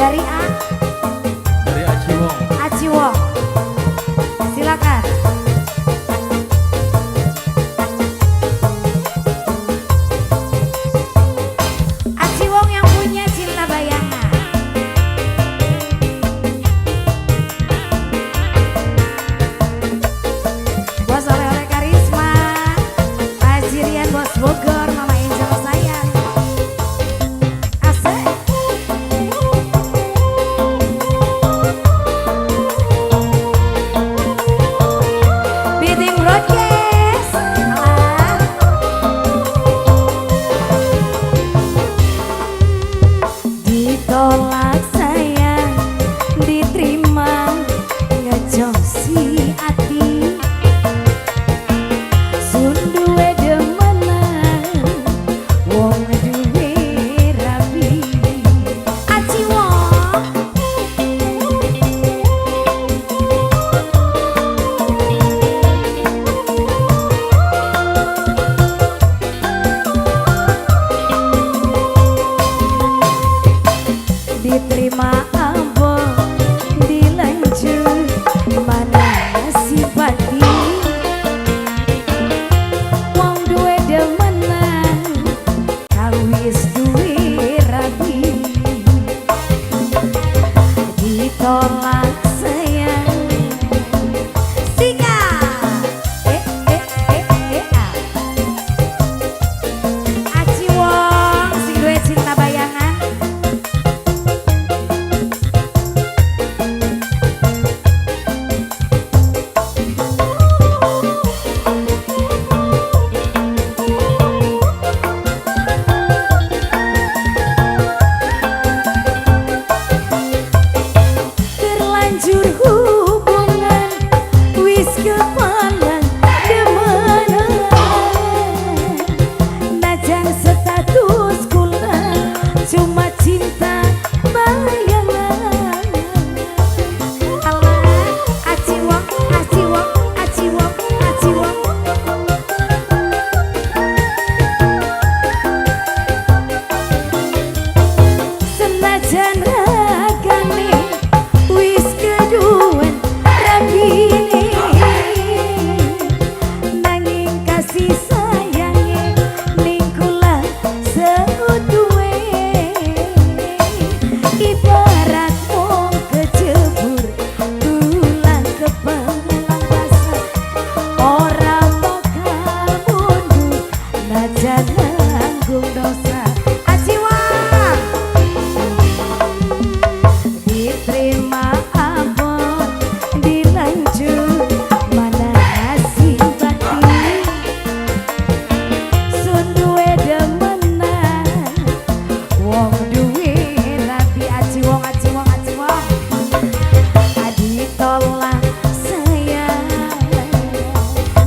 Dari A? Dari Aci Wong. Aci Wong. Silakan. Aci Wong yang punya cinta bayangan. Bos oleh-oleh karisma, Pak Jirian, Bos Bogor, Mama Angel sayang. Asik. Beating broadcast. Alah. Ditolak sayang, diterima ngejosi ati. Sun duwe demenan, wong duwe rabi. Aci Wong. Diterima abang, dilanjut mana simpati. Wong duwe demenan, kawis duwe rabi. Ditolak sayang, sikat. Eh eh eh eh ah. Aci Wong sing duwe cinta bayangan. Terlanjur hubungan wis kepalang demenan. Najan status kula cuma cinta bayangan. Allah, Aci Wong, Aci Wong, Aci Wong, Aci Wong. Senajan ragane wis keduwen rabine, nanging kasih sayange ning kula seutuhe. Ibarat wong kecebur tulang kepalang basah, ora bakal mundur najan nanggung dosa. Aci Wong. Diterima abang, dilanjut mana simpati. Sun duwe demenan, wong duwe rabi. Aci Wong, Aci Wong, Aci Wong. Ditolak sayang.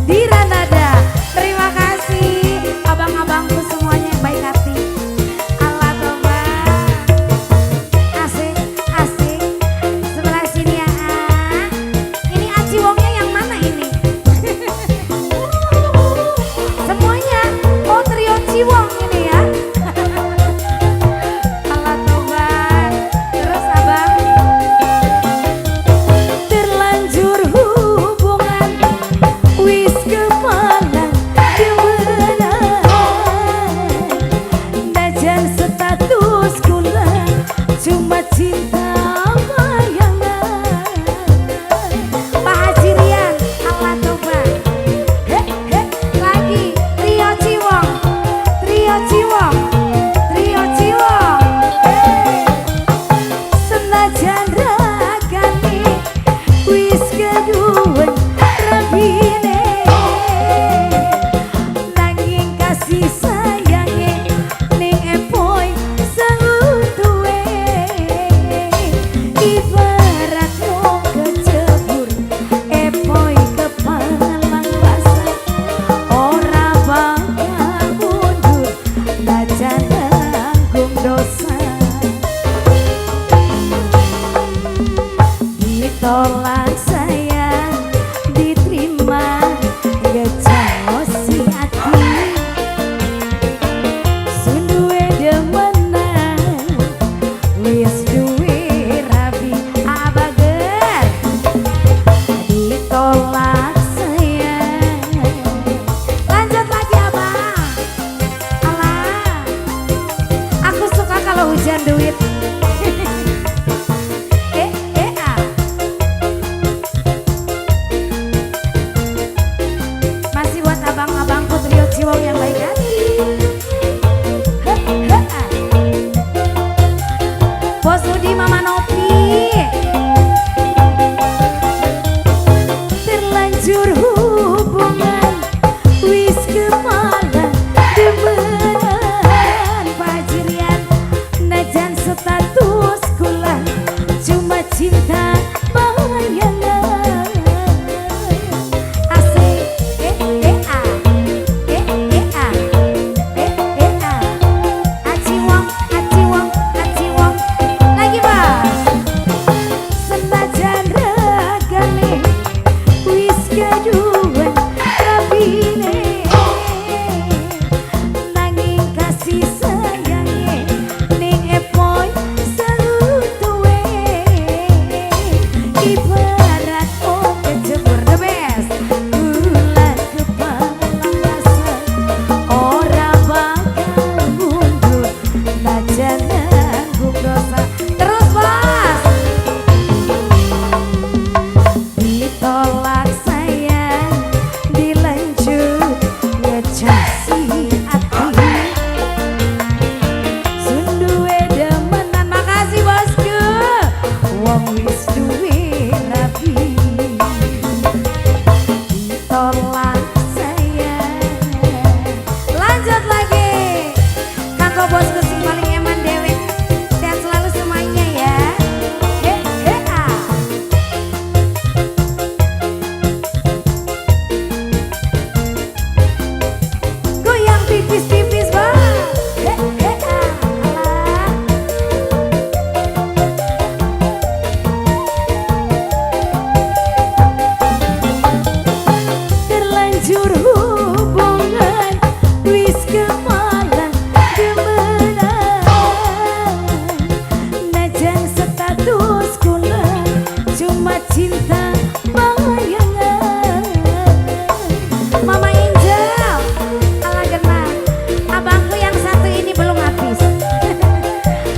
Diranada. Terima kasih abang-abangku semuanya yang baik hati. Allah toba. Asik, asik. Sebelah sini ya. Ah. Ini Aci Wongnya yang mana ini? Semuanya. Oh, trio Ciwong ini ya. Allah tobat. Terus abang. Terlanjur hubungan wis kepalang demenan. Najan status kula cuma cinta bayangan. Pak Haji Rian, Allah tobat. He he lagi trio Ciwong, trio Ciwong, trio Ciwong. Hey. Senajan ragane wis keduwen rabine, nanging kasih sayange ning epoy seutuhe. Ibarat wong kecebur epoy kepalang basah, ora bakal mundur najan nanggung dosa. Ditolak sayang, diterima ngejosi ati. Sun duwe demenan, wis duwe duit. Eh eh ah. Masih buat abang-abangku trio Ciwong yang baik hati. He he ah. Bos Udi, Mama Nopi. Terlanjur hubungan wis kepala demenan pajirian najan status kula cuma cinta bayangan. Asik eh eh ah eh eh ah eh eh ah. Aci wong aci wong aci wong lagi bos. Senajan regane wis keduwen rabine, nanging kasih sayange ning epoy sautuwe ibarat wong kecebur. The best gula kepala rasa ora bakal mundur najan nanggung dosa. Terus bos. Ditolak sayang dilanjut ngecasi ati sunduwe demenan. Makasih bosku wong wis duwe rabi. Ditolak sayang. Lanjut lagi kanggo bosku sing paling eman dewek. Sehat selalu semuanya ya. He he ah. Goyang tipis-tipis bang. He he ah. Alah. Terlanjur hubungan wis kepala demenan najan status kula cuma cinta bayangan. Mama Angel ala gena. Abangku yang satu ini belum habis.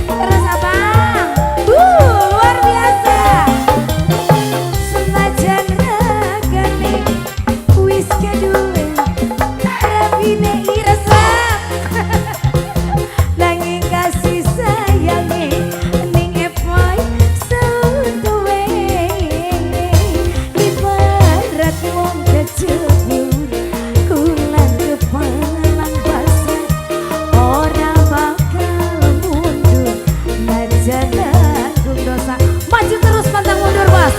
Terus abang luar biasa. Senajan regane wis keduwen rabine iresep nanging kasih sayange ning epoy sautuwe ibarat wong kecebur kula kepalang basah ora bakal mundur najan nanggung dosa. Maju terus pantang mundur bos.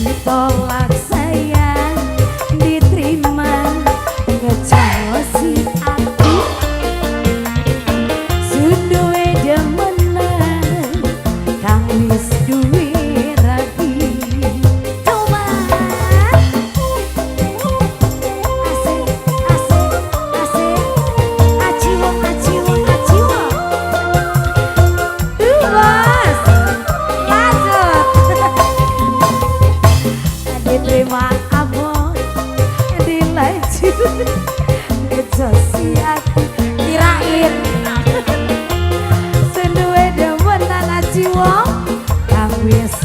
Ditolak sayang diterima ngecaosi ati sunduwe demenan kang wis duwe rabi. Coba asik asik asik aci wong aci wong aci wong. Bos lanjut. Diterima abon dilanjut ngejosi ati kirain senduwe demenan aci wong kang wis